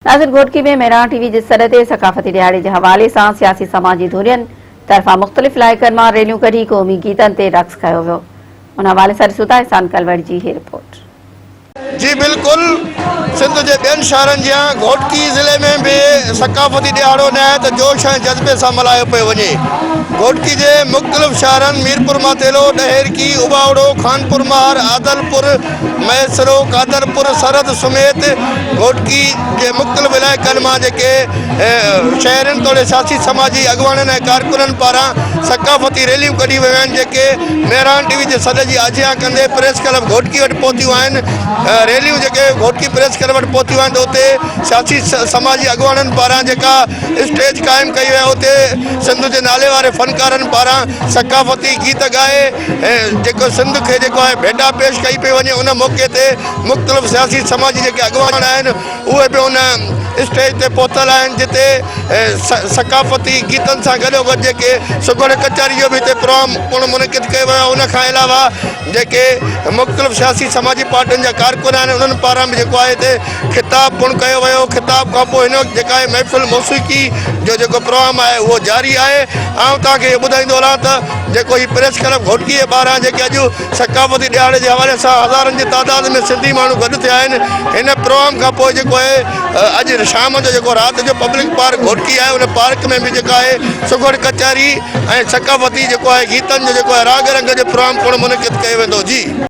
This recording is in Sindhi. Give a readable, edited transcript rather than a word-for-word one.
ناظر گهوٽڪي ۾ مهراڻ ٽي وي جي سڏ تي ثقافتي ڏهاڙي جي حوالي سان سياسي سماجي ڌرين طرفان مختلف علائقن مان ريليون ڪڍي قومي گيتن تي رقص ڪيو ويو ان حوالي سان ڏسون ٿا احسان ڪلوڙ جي هي رپورٽ. جي بلڪل سنڌ جي ٻين شهرن جيان گهوٽڪي ضلعي ۾ به ثقافتي ڏهاڙو نهايت جوش ۽ جذبي سان ملهايو پيو وڃي گهوٽڪي جي مختلف شهرن ميرپورماٿيلو، ڏهيرڪي، اٻاوڙو، خانپورمهر، عادلپور، مهيسرو، قادرپور سرحد سميت گهوٽڪي جي مختلف علائقن مان جيڪي شهرين توڙي سياسي سماجي اڳواڻن ۽ ڪارڪنن پاران ثقافتي ريليون ڪڍيون ويون آهن جيڪي مهراڻ ٽي وي جي سڏ جي آجيان ڪندي پريس ڪلب گهوٽڪي وٽ پهتيون آهن ريليون جيڪي گهوٽڪي پريس ڪلب وٽ پهتيون آهن ته اتي سياسي سماجي اڳواڻن پاران جيڪا اسٽيج قائم ڪئي وئي آهي اتي سنڌ جي نالي واري فنڪارن پاران ثقافتي گيت ڳائي جيڪو سنڌ کي جيڪو آهي ڀيٽا پيش ڪئي پئي وڃي ان موقعي تي مختلف سياسي سماجي جيڪي اڳواڻ آهن اهي به ان اسٽيج تي پهتل آهن جتي ثقافتي گيتن سان گڏو گڏ جيڪي سگهڙ ڪچهري جو به هتي پروگرام پڻ منعقد ڪيو ويو آهي ان کان علاوه جيڪي مختلف سياسي سماجي پارٽين جا ڪارڪن آهن انهن پاران به جيڪو آهي هتي خطاب پڻ ڪيو ويو خطاب کان پوء هن وقت جيڪا آهي محفل موسيقي جو جيڪو پروگرام آهي اهو جاري آهي آئون توهان کي اهو ٻڌائيندو هلان ته جيڪو هي پريس ڪلب گهوٽڪي جي ٻاهران جيڪي اڄ ثقافتي ڏهاڙي جي حوالي سان هزارن جي تعداد ۾ سنڌي ماڻهو گڏ ٿيا آهن هن پروگرام کان پوء جيڪو آهي اڄ شام جو جيڪو رات جو پبلڪ پارڪ گهوٽڪي آهي ان پارڪ ۾ به جيڪا آهي سگهڙ ڪچهري ۽ ثقافتي جيڪو آهي گيتن جو جيڪو آهي راڳ رنگ جو پروگرام پڻ منعقد ڪيو ويندو جي.